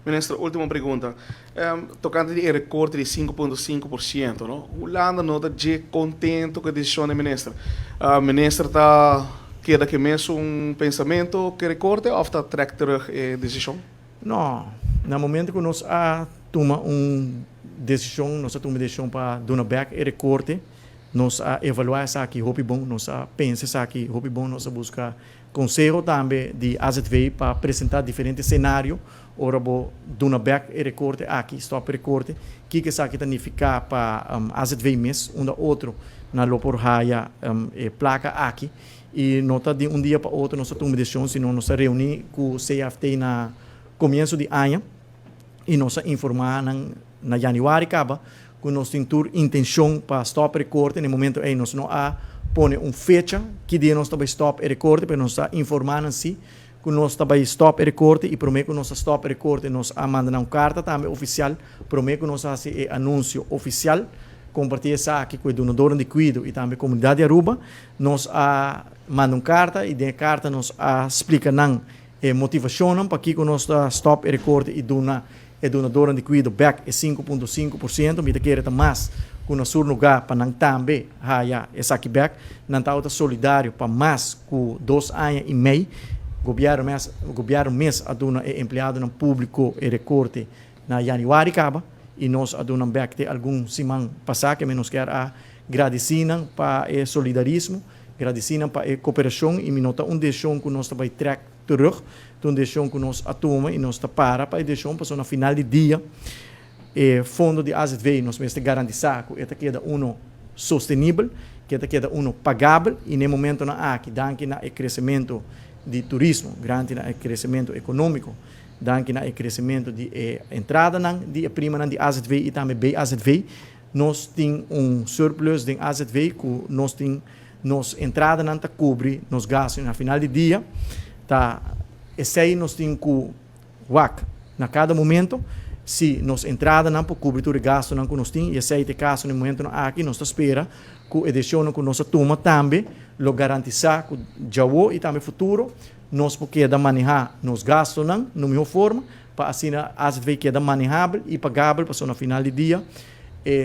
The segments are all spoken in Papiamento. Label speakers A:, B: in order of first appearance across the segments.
A: Minister, ultimo pregunta. Tocante di recorte di 5.5%, no? Hulanda no ta contento cu e decision di minister. Minister ta keda cu mesun pensamento cu recorte of ta trek terug e decision?
B: No, na momento cu nos a tuma un decision, nos a tuma un decision pa duna back e recorte, nos a evalua esaki hopi bon, nos a pensa esaki hopi bon, nos a busca conseho tambe di AZV pa presenta diferente scenario, ora bo duna back e recorte aki, stop recorte, kico esaki ta significa pa AZV mes, unda otro nan lo por haya e placa aki, y no ta di un dia pa otro nos a tuma decision, sino nos a reuni cu CFT na comienso di aña y nos a informa na januari caba cu nos tin tur intencion pa stop recorte. Na momento ey nos no a pone un fecha ki dia nos ta bay stop e recorte, mas nos a informa si cu nos ta bay stop e recorte, y prome cu nos stop e recorte nos a manda un carta tambe oficial, prome cu nos haci e anuncio oficial, comparti esaki cu e dunador di cuido y tambe comunidad di Aruba. Nos a manda un carta y den e carta nos a splica nan e motivacion pakico nos ta stop e recorte y duna e dunador di cuido back e 5.5%. Mi ta kere ta mas cu na su lugar pa nan tambe haya esaki back. Nan ta solidario pa mas cu 2 aña y mei. Gobierno mes a duna e empleadonan publico e recorte na januari caba y nos a duna back te algun siman pasa, cu nos kier a gradici pa e solidarismo, gradici pa e cooperacion, y no ta un decision cu nos ta bay trek terug, un decision cu nos a tuma y nos ta para pa e decision, paso na final di dia e fondo di AZV nos mester garantisa cu e ta keda uno sostenibel, cu e ta keda uno pagabel, y na momento nan aki, danki na crecemento di turismo, danki na crecemento economico, danki na crecemento di entrada nan, di prima nan di AZV y tambe BAZV, nos tin un surplus di AZV cu nos tin nos entrada nan ta cubri nos gasto. Na final di dia ta esey nos tin cu wak na cada momento, si nos entrada nan por cubri tur gasto nan cu nos tin, y esey ta e caso na momento aki. Nos ta spera cu e decision cu nos a tuma tambe lo garantisa cu awo y tambe futuro nos por keda maneha nos gasto nan na miho forma, pa asina AZV keda manehabel y pagabel, pa na final di dia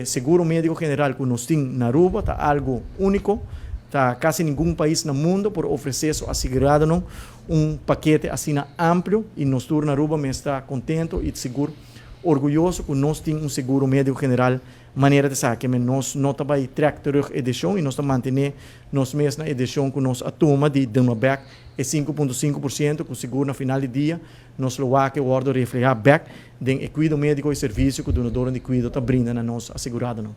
B: seguro medico general cu nos tin na Aruba ta algo unico, ta casi ningun pais na mundo por ofrece su asegurado un pakete asina amplio, y nos tur na Aruba ta contento y sigur orguyoso cu nos tin un seguro medico general manera di cu nos no ta bay trek terug e decision y nos ta mantene nos mes na e decision cu nos a tuma di duna back e 5.5%, cu sigur na final di dia nos lo wak e wordo refleha back den e cuido medico y servicio cu dunador di cuido ta brinda na nos asegurado.